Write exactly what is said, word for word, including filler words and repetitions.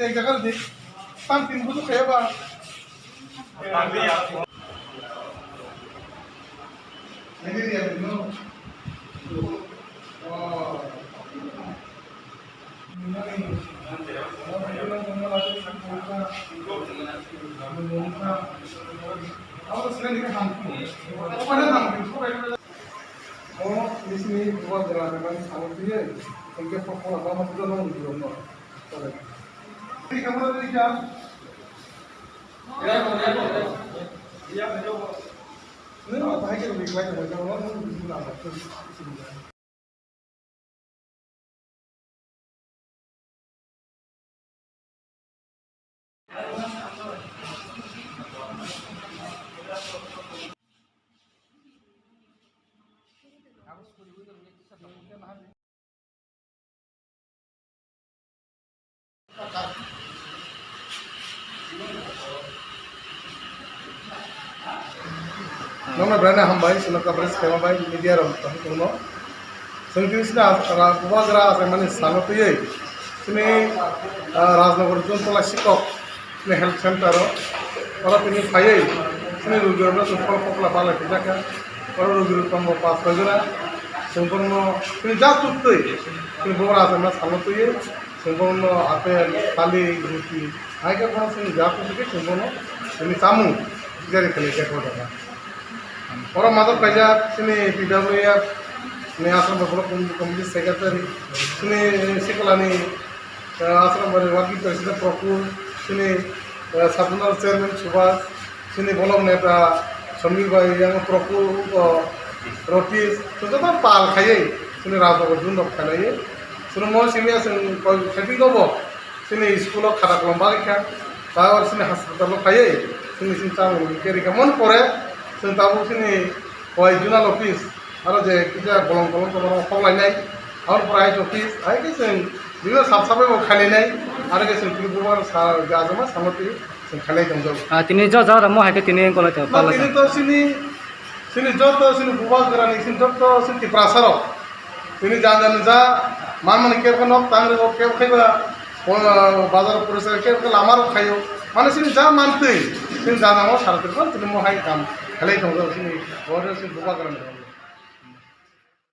Ek jaga de, tam tin bujuk kaya ba. Nono belai hambai, chwng coverage khaima bai media rok tong tongno. Chwng tini sini as-, ra-, bubagra achaimani salo twiwi chini, ah, Rajnagar Juntola Sikok ni health center o oro tini phaiwi chini rogirokno chwng phol phokla balai phijakha. Oro rogirok tongo pas soi jora. Chwng borokno tini ja chuktwi chini bubagra achaima salo twiwi chwng borokno apple, thali, ruti, hai khe bono chwng ja chuktwi khe chwng bono tini chamung tiyari khlai khe o jaga. Oro madok kaijak chini P W F ni aswk borok committee secretary, chini Sikolani, eh, aswk bari working president Prokul, chini, eh, sub zonal chairman Subhas, chini block neta Samir bai, yang Prokul, o, Rotis, joto pal khaiwi chini Rajnagar Juntola khailaiwi. Chini mo simi aswk koi khaiphi dobo. Chini school o khata kolom bagwi kha, ta oro chini hospital o phaiwi chini, chini chamung rwgwi khe rikha. Mon pore chwng tabuk chini wai zonal office, aro je kisa bolong bolong tongma rok hoklainai, aro pore I H office, hai khe chwng bibino sab sabai bo khailainai, aro khe chwng tini bubar sa, je ajama samati chwng khailai tongjago. Ah, tini jo jaga mo hai khe tini golai tong Ma pala tini sa. To chini Chini joto chini bubagrani, chini joto chini Tiprasa rok. Chini jan jan ja manmani kebo nok tang rego, kebo khaiba, o, bazar porisa kebo khe lama rok khaio. Mane chini ja mantwi, chini jan jan o sara tirpal chini mo hai kam khlai tongo chini, oro chini bubagrani.